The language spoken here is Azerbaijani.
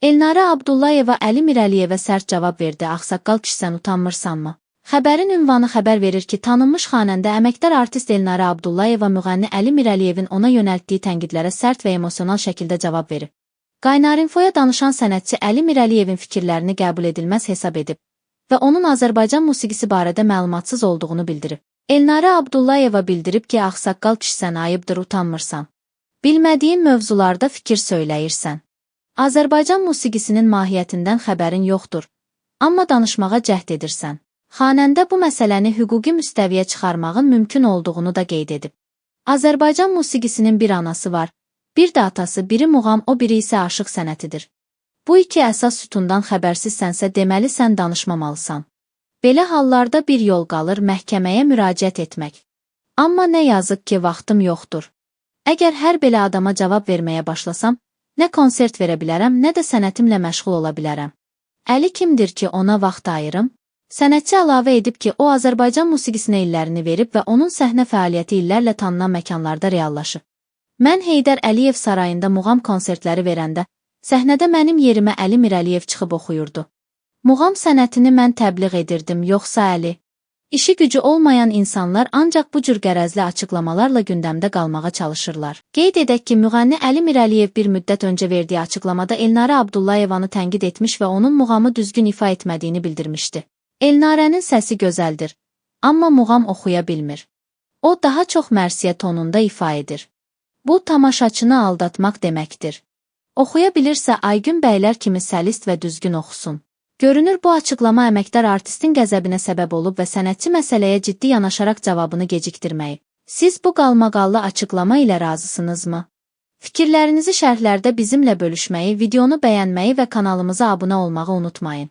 Elnarə Abdullayeva Əli Mirəliyevə sərt cavab verdi: "Ağsaqqal kişisən, utanmırsanmı?" Xəbərin ünvanı xəbər verir ki, tanınmış xanəndə, əməkdar artist Elnarə Abdullayeva müğənni Əli Mirəliyevin ona yönəltdiyi tənqidlərə sərt və emosional şəkildə cavab verib. Qaynarinfoya danışan sənətçi Əli Mirəliyevin fikirlərini qəbul edilməz hesab edib və onun Azərbaycan musiqisi barədə məlumatsız olduğunu bildirib. Elnarə Abdullayeva bildirib ki, ağsaqqal kişisən, ayıbdır, utanmırsan. Bilmədiyin mövzularda fikir söyləyirsən. Azərbaycan musiqisinin mahiyyətindən xəbərin yoxdur, amma danışmağa cəhd edirsən. Xanəndə bu məsələni hüquqi müstəviyə çıxarmağın mümkün olduğunu da qeyd edib. Azərbaycan musiqisinin bir anası var, bir də atası, biri muğam, o biri isə aşıq sənətidir. Bu iki əsas sütundan xəbərsizsənsə, deməli sən danışmamalısan. Belə hallarda bir yol qalır: məhkəməyə müraciət etmək. Amma nə yazıq ki, vaxtım yoxdur. Əgər hər belə adama cavab verməyə başlasam, nə konsert verə bilərəm, nə də sənətimlə məşğul ola bilərəm. Əli kimdir ki, ona vaxt ayırım? Sənətçi əlavə edib ki, o Azərbaycan musiqisinə illərini verib və onun səhnə fəaliyyəti illərlə tanınan məkanlarda reallaşıb. Mən Heydər Əliyev sarayında muğam konsertləri verəndə, səhnədə mənim yerimə Əli Mirəliyev çıxıb oxuyurdu. Muğam sənətini mən təbliğ edirdim, yoxsa Əli? İşi gücü olmayan insanlar ancaq bu cür qərəzli açıqlamalarla gündəmdə qalmağa çalışırlar. Qeyd edək ki, müğənni Əli Mirəliyev bir müddət öncə verdiyi açıqlamada Elnarə Abdullayevanı tənqid etmiş və onun muğamı düzgün ifa etmədiyini bildirmişdi. Elnarənin səsi gözəldir, amma muğam oxuya bilmir. O daha çox mərsiyə tonunda ifa edir. Bu tamaşaçını aldatmaq deməkdir. Oxuya bilirsə Aygün bəylər kimi səlist və düzgün oxusun. Görünür bu açıqlama əməkdar artistin qəzəbinə səbəb olub və sənətçi məsələyə ciddi yanaşaraq cavabını gecikdirməyib. Siz bu qalmaqallı açıqlama ilə razısınızmı? Fikirlərinizi şərhlərdə bizimlə bölüşməyi, videonu bəyənməyi və kanalımıza abunə olmağı unutmayın.